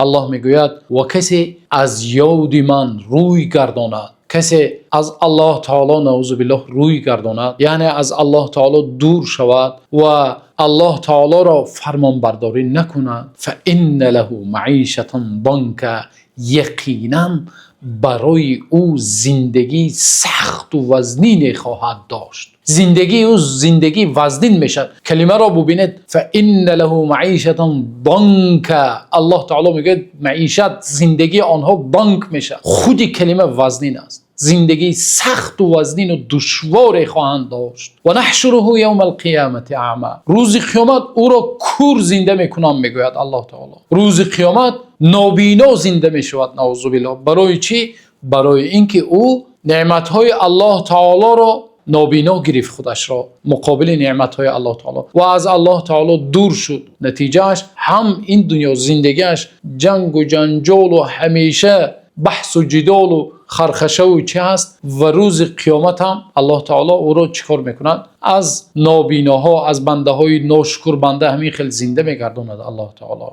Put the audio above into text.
Аллоҳ мегӯяд: ва касе аз ёди ман рӯй гардонад, касе аз Аллоҳи таъоло, наъӯзу биллоҳ, рӯй гардонад, яъне аз Аллоҳи таъоло дур шавад ва Аллоҳи таъолоро фармонбардорӣ накунад, فإن له معيشة ضنكا, яқинан барои ӯ зиндагии сахт ва вазнин хоҳад дошт. Зиндагии ӯ зиндагии вазнин мешавад. Калимаро бубинед: فإن له معيشة ضنكا. Аллоҳи таъоло мегӯяд маишат, зиндагии онҳо ضنك мешавад. Худи калима вазнин аст. Зиндагии сахт ва вазнин ва душворе хоҳанд дошт. ونحشره يوم القيامة أعمى. Рӯзи қиёмат ӯро кӯр зинда мекунам, мегӯяд Аллоҳи таъоло. Рӯзи қиёмат нобино зинда мешавад, наъӯзу биллоҳ. Барои чӣ? Барои инки ӯ неъматҳои Аллоҳи таъолоро нобино гирифт, худашро муқобили неъматҳои Аллоҳи таъоло ва аз Аллоҳи таъоло дур шуд. Натиҷааш ҳам ин дунё зиндагиаш ҷанг ва ҷанҷол ва ҳамеша баҳс ва ҷадал ва хархаша ва чӣ ҳаст, ва рӯзи қиёмат ҳам Аллоҳи таъоло ӯро чӣ кор мекунад? Аз нобиноҳо, аз бандаҳои ношукр банда ҳамин хел зинда мегардонад Аллоҳи таъоло.